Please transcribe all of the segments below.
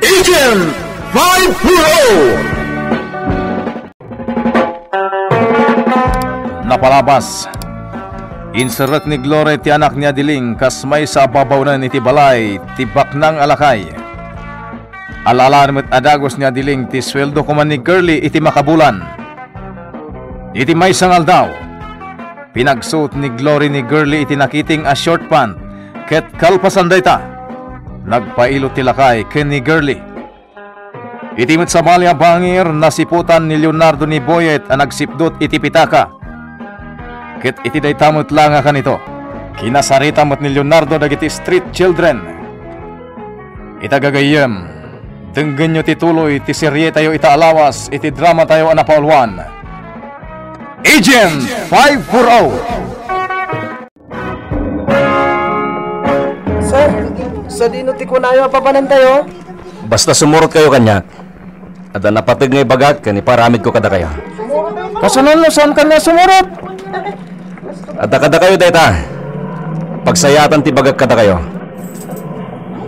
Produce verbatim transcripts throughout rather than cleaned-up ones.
Agent five four oh! Napalabas. Inserrek ni Glory ti anak ni Adiling kas maysa a babaonen iti balay ti baknang a lakay. Ala-alaan met a dagus ni Adiling ti sueldo koma ni Girlie iti makabulan. Iti maysa nga aldaw, pinagsuot ni Glory ni Girlie iti nakiting a short pant, ket kalpasan dayta, nagpailot ti lakay ken ni Girlie. Iti met sabali a bangir, nasiputan ni Leonardo ni Boyet a nagsipdut iti pitaka. Ket iti dayta met la nga kanito, kinasarita met ni Leonardo dagiti street children. Ita gagayyem, denggenyo ti tuloy ti serietayo ita a lawas iti dramatayo a napauluan, Agent five four oh. Sir, sadino ti kunayo a papanantayo? Basta sumurot kayo kaniak. Adda napateg nga ibagak ken iparamidko kadakayo. Kasano no saan kaniak sumurot? Adda kadakayo dayta. Pagsayaatan ti ibagak kadakayo.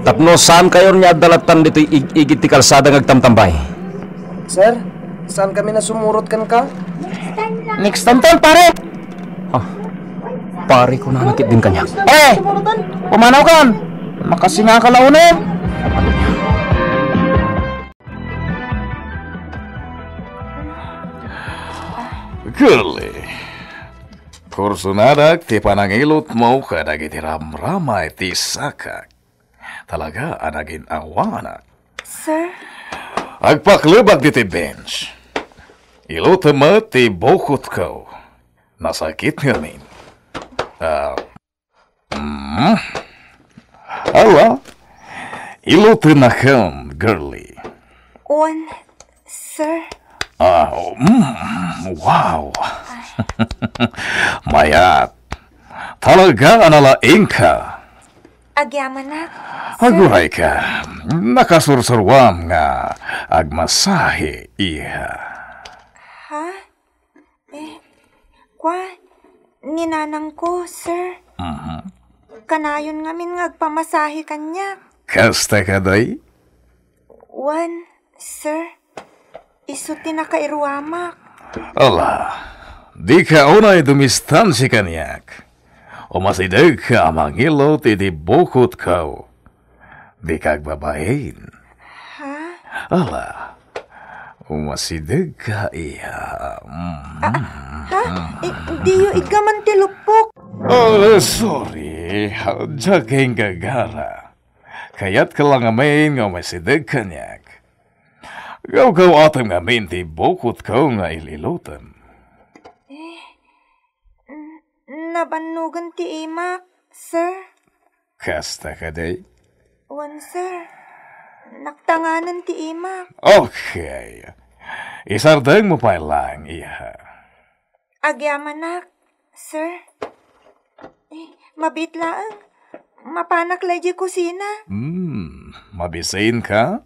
Tapno saan kayo nga adda lattan ditoy ig-igid ti kalsada nga agtamtambay. Sir, saan kami nasumurot kenka? Next time ton, pare! Ah, pare ko na nakit din kanya. Eh, pumanaw kan! Makasingaka la uno! Girlie, kursunadak ti panangilotmo kadagiti ramramay ti sakak. Talaga a nagin-awanak. Sir? Agpaklebak ditoy bench. Ilutem met ti bukotko. Nasakit ngamin. Ah, mm. Ala, ilutenakon, Girlie. Wen, sir. Ah, mm, wow. Mayat. Talaga a nalaingka. Agyamanak, sir. Agurayka, nakasursuruam nga agmasahe, iha. Ha? Eh, kwa, ni nanangko, sir. Mhm. Kanayon ngamin nga agpamasahe kaniak. Kasta kadi? Wen, sir. Isu ti nakairuamak. Ala, dika unay dumistansi kaniak. Umasidegka a mangilot iti bukotko. Dika agbabain. Ha? Ala, umasidegka, iha. Mm. Ah, ha? I-, diyo iggaman ti luppok. Oh, sorry. Diak gagara. Kayatka la ngamin nga umasideg kaniak. Gawgawatem ngamin ti bukotko nga il-ilutem. Eh, n-, nabannogen ti imak, sir. Kasta kadi? Wen, sir. Naktanganen ti imak. Okay. Isardengmo pay laeng, iha. Agyamanak, sir. Eh, mabiit laeng. Mapanak la idiay kusina. Hmm, mabisinka?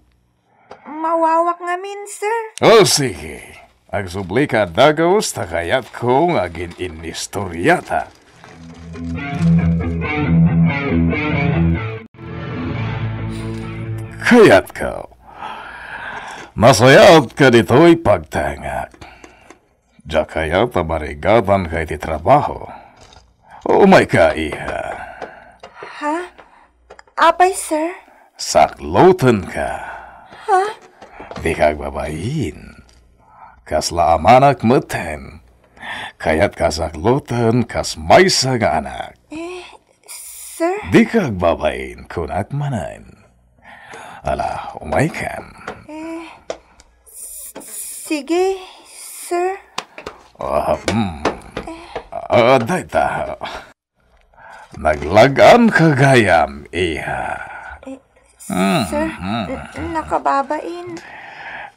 Mawawak ngamin, sir. O, sige. Agsublika a dagus ta kayatko nga agin-inistoriata. Kayatko. Nasayaatka ditoy pagtengek. Diak kayat a marigatanka iti trabaho. Umayka, iha. Ha? Apay, sir? Saklotenka. Ha? Dika agbabain. Kasla amanak metten. Kayatka a sakloten kas maysa nga anak. Eh, sir? Dika agbabain, kunak manen. Ala, umaykan. Eh, s-, sige, sir. Ah, hmm. Ah, dayta. Naglag-anka gayam, iha. Eh, sir, n-, nakababain.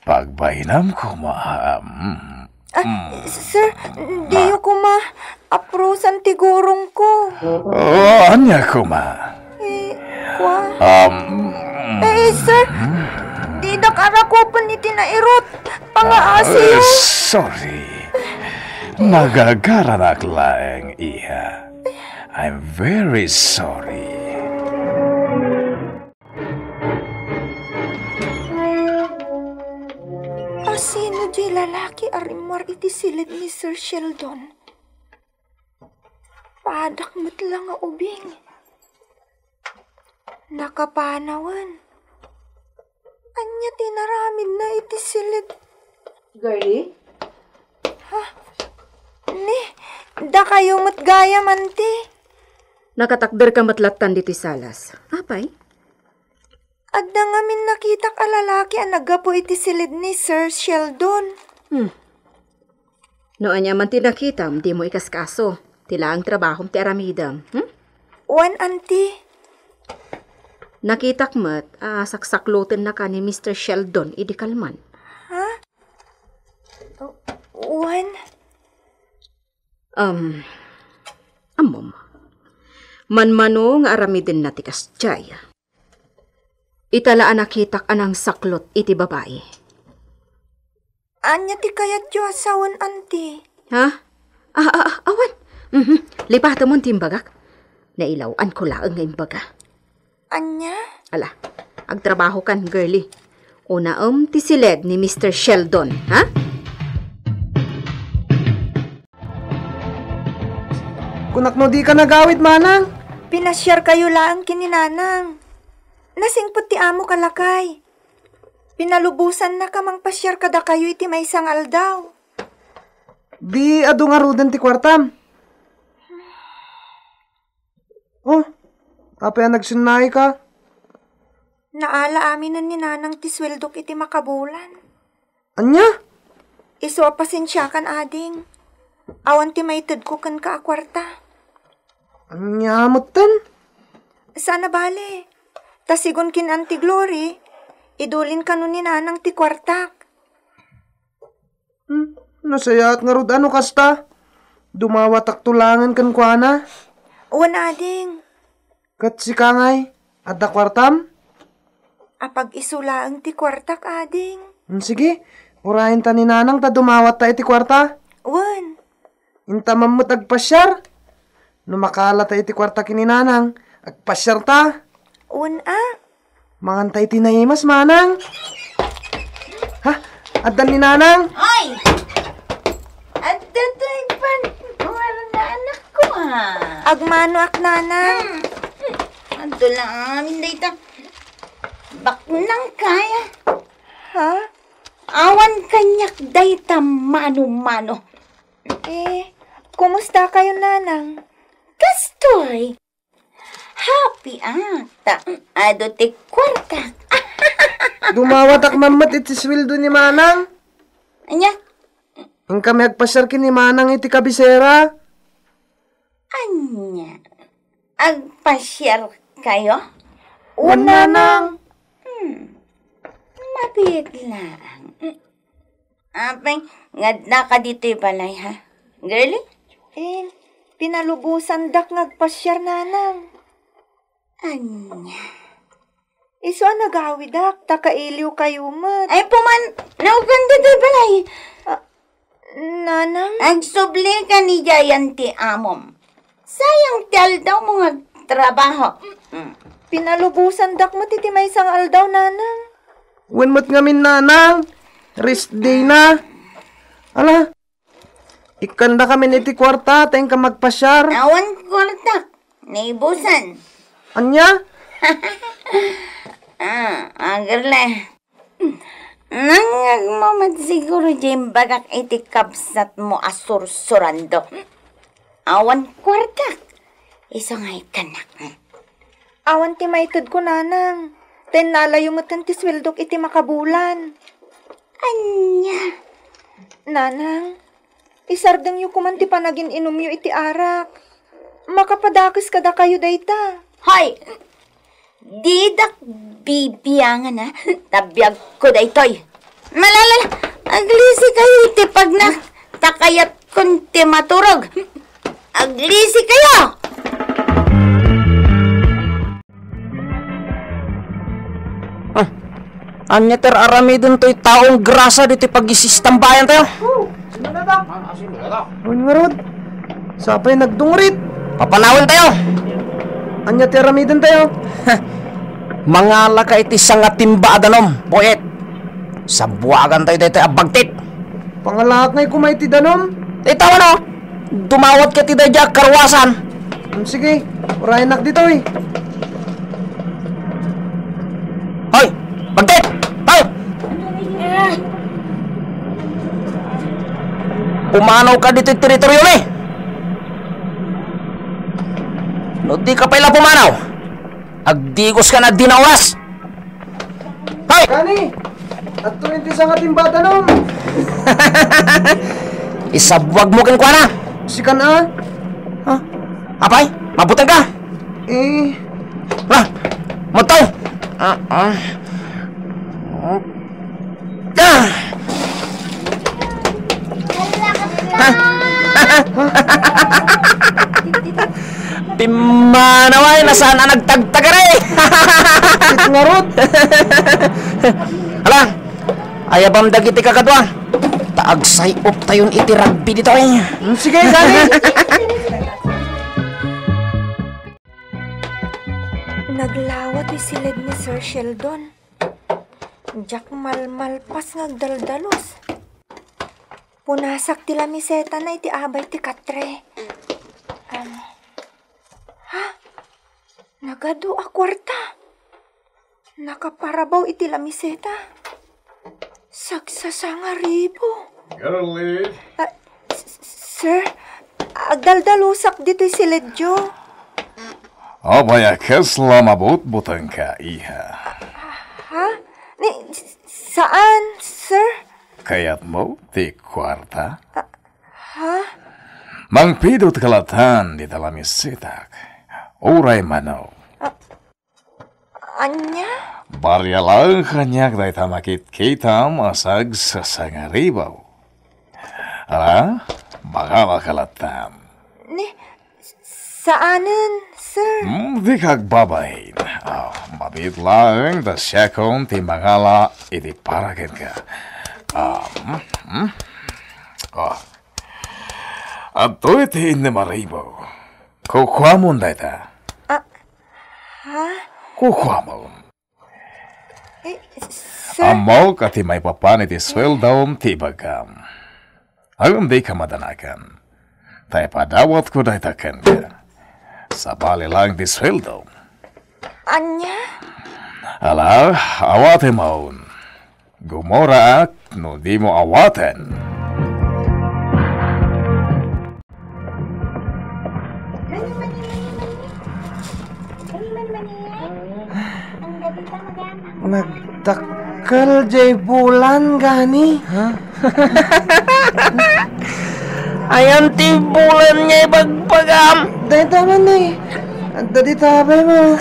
Pagbainam koma, hmm. Ah, sir, diyo koma aprosan ti gurongko. Oh, ania koma? Eh, kwa? Um, Eh, sir, didak arakupen iti nairut. Pangaasiyo. Ah, sorry. Nagagaranak laeng, iha. I'm very sorry. Diay lalaki a rimmuar iti siled ni Sir Sheldon. Padak met la nga ubing. Nakapanawen. Ania ti inaramidna iti siled? Girlie? Ha? Ni, dakayo met gayam, anti. Nakatakderka met lattan ditoy salas. Apay? Adda ngamin nakitak a lalaki a naggapu iti siled ni Sir Sheldon. Hmm. No ania man ti nakitam, dimo ikaskaso. Ti laeng trabahom ti aramidem, hmm? Wen, anti. Nakitak met a saksaklotennaka ni Mister Sheldon idi kalman. Ha? Wen? Um, ammom. Manmano nga aramidenna ti kasdiay. Ita la a nakitak a nangsaklot iti babai. Ania ti kayatyo a sawen, anti? Ha? Ah, ah, ah, awan. Mhm. Lipatemon ti imbagak. Nailaw-anko laeng nga imbaga. Ania? Ala, agtrabahokan, girlie. Unaem ti siled ni Mister Sheldon, ha? Kunak no dika nagawid, manang? Pinasiarkayo laeng ken ni nanang. Nasingpet ti amok a lakay. Pinalubosannaka a mangpasiar kadakayo iti maysa nga aldaw. Di adu ngaruden ti kuartam? Oh, apay a nagsennaika? Naala aminen ni nanang ti sueldok iti makabulan. Ania? Isu a pasensiakan, ading. Awan ti maitedko kenka a kuarta. Ania metten? Saan a bale. Ta sigun ken Auntie Glory, idulin kano ni nanang ti kuartak. Hmm, nasayaat ngarud a no kasta. Dumawatakto laengen kenkuana. Wen, ading. Ket sika ngay, adda kuartam? Apag-isu laeng ti kuartak, ading. Hmm, sige, urayenta ni nanang ta dumawatta iti kuarta. Wen. Inta man met agpasiar. No makalata iti kuarta ken ni nanang, agpasiarta. Wen a. Manganta iti naimas, manang. Ha? Addan ni nanang? Oy! Adda toy pan warna anakko, ha? Agmanoak, nanang. Hmm. Adda la amin dayta. Baknang kaya. Ha? Awan kaniak dayta mano-mano. Eh, kumusta kayo, nanang? Kastoy. Happy ak, ta adu ti kuartak. Dumawatak man met iti sueldo ni manang. Ania? Inkami agpasiar ken ni manang iti kabisera. Ania? Agpasiar kayo? Wen, nanang. Hmm. Mabiit laeng. Apay, nga adda ka ditoy balay, ha? Girlie? Eh, pinalubosandak nga agpasiar, nanang. Ania? Isu a nagawidak, ta kailiw kayo met. Ay, puman, naugan ditoy balay. Ah, nanang? Agsubli ka ni Jayan ti amom. Sayang ti aldaw mo nga agtrabaho. Mm. Pinalubosandak met iti maysa nga aldaw, nanang. Wen met ngamin, nanang. Rest day na. Ala, ikkandakamin iti kuarta, ta inka magpasiar. Awan kuarta. Naibusan. Ania? Ah, agerle. Nangngegmo met siguro diay imbagak iti kabsatmo a sursurando. Awan kuartak. Isu nga ikkannak. Awan ti maitedko, nanang. Ta innalayo metten ti sueldok iti makabulan. Ania? Nanang, isardengyo koman ti panagin-inumyo iti arak. Makapadakes kadakayo dayta. Hay! Didak bibiangan, a. Ta biagko daytoy. Malala, aglisi kayo iti pagna. Ta kayatkon ti maturog. Aglisi kayo! Ah, ania ti ar-aramiden toy taong grasa ditoy pagisistambayan tayo? Wen ngarud, sapay nagdungrit. Papanawen tayo. Ania ti aramiden tayo? Mangala ka iti sangatimba a danum, Boyet. Sabuagan tayo daytoy a bagtit. Pangalaak ngay koma iti danum. Itaw, ano? Dumawat ka ti daydiay a karuasan. Hmm, sige, urayennak ditoy. Hoy! Bagtit! Hoy! Pumanaw ka ditoy teritoryo mi! No di ka pay la pumanaw, agdigos ka na di na oras! Hoy! Gani, adtoyen ti sanga ti imbatanum. Isabwag mo kenkuana. Sikan a? Ha? Apay, mabuteng ka? Eh. Ah, mataw. Ah, ah. Ah! Pimmanaw ay, nasaan a nagtagtagari? It ngarud. Hala, ayabam dagiti kakadua. Ta agsay-op tayon iti rugby ditoy. Hmm, sige, gani. Naglawa ti siled ni Sir Sheldon. Diak malmalpas nga agdaldalos. Punasak ti lamisetana iti abay ti katre. Am, ha? Nagadu a kuarta. Nakaparabaw iti lamiseta. Sagsasangaribo. Girlie. Ah, s-, s-, sir, agdaldalusak ditoy siledyo. Apay a kasla mabutbutengka, iha? Ha? Ni, s-, saan, sir? Kayatmo ti kuarta? Ah, ha? Mangpidotka latta dita lamisetak. Uray mano. Ah, Ania? Barialaen kaniak dayta nakitkitam a sagsasangaribo. Ala, magalaka lattan. Ni, saanen, sir? Hmm, dika agbabain. Ah, mabiit laeng ta siakon ti mangala iti para kenka. Ah, hmm, hmm. Ah. Adtoy ti innem a ribu. Kukuamon dayta. Ah, ha? Kukuamon. Eh, sir? Ammok a ti maipapan iti sueldom ti ibagam. Ngem dika madanagan. Ta ipadawatko dayta kenka. Sabali laeng ti sueldom. Ania? Ala, awatem maun. Gumoraak no dimo awaten. Nagdakkel jay bulan gani. Ha? Ayan ti bulan nga ibagbagam. Dayta man, eh. Adda dita abay mo.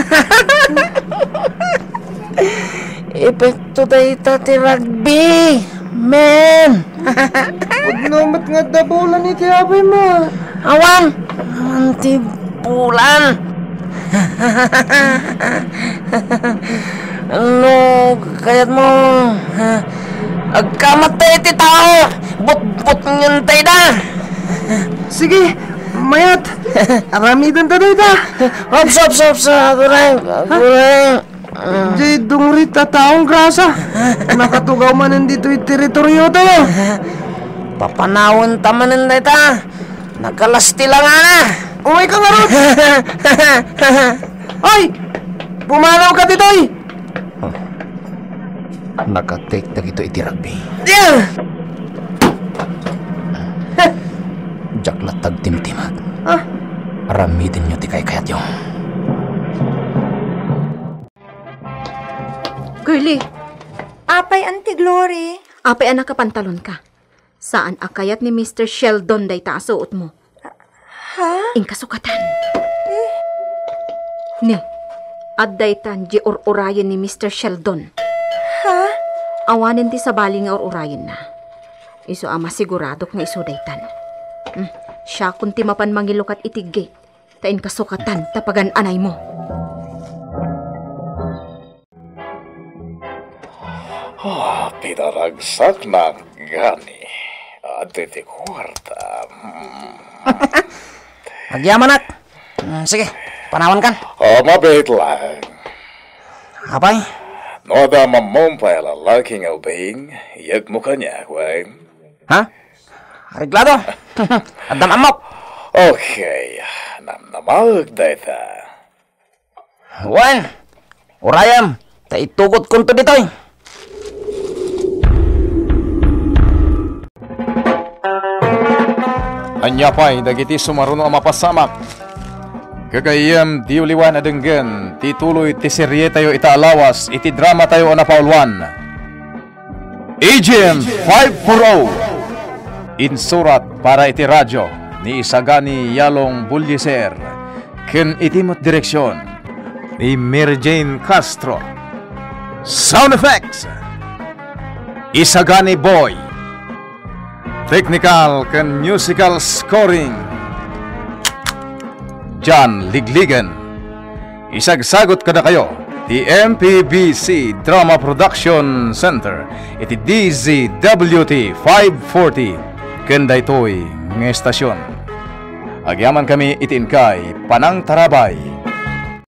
Epekto dayta ti rugby, men. Pudno met nga adda bulan iti abay mo. Awan. Awan ti bulan. No kayatmo, agkamat tayo iti tao. Butbutngen tayo da. Sige, mayat. Aramiden ta dayta. Ops, ops, ops, agureng, agureng. Jay dungrit a taong grasa. Nakatugaw manen ditoy teritoryo tayo. Papanawen ta manen dayta. Nagalas ti langana. Umay ka ngarud. Ay! Pumanaw ka ditoy! Nakatek dagito iti rugby. Yeah! Diak latta agtimtimag. Ah? Aramidenyo ti kaykayatyo. Girlie! Apay, Auntie Glory? Apay a nakapantalon ka? Saan a kayat ni Mister Sheldon dayta a suotmo. Ha? Inka sukatan. Eh? Ne, adda itan di ur-urayen ni Mister Sheldon. Ha? Awanen ti sabali nga ur-urayenna. Isu a masiguradok nga isu daytan. Hmm, siakon ti mapan mangilukat iti gate. Ta inkasukatan ta pagan-anaymo. Ah, pinaragsaknak gani. Adtoy ti kuarta. Hmm. Agyamanak. Hmm, sige, panawankan. Oh, mabiit lang. Apay? No adda mammom pay a lalaki nga ubing, iyegmo kaniak, wen? Ha? Areglado? Addam ammok. Okay, namnamaek dayta. Wen, urayem, ta itugotkonto ditoy. Ania pay dagiti sumaruno a mapasamak? Gagayyem, diyo liwen a denggen ti tuloy ti serietayo ita a lawas iti dramatayo a napauluan. A G M five four oh. Insurat para iti radyo ni Isagani Yalong Bullieser ken iti met direksion ni Mary Jane Castro. Sound effects, Isagani Boy. Technical ken musical scoring, John Ligligan. Isagsagot kadakayo ti M P B C Drama Production Center iti D Z W T five forty ken daytoy nga estasion. Agyamankami iti inkay panangtarabay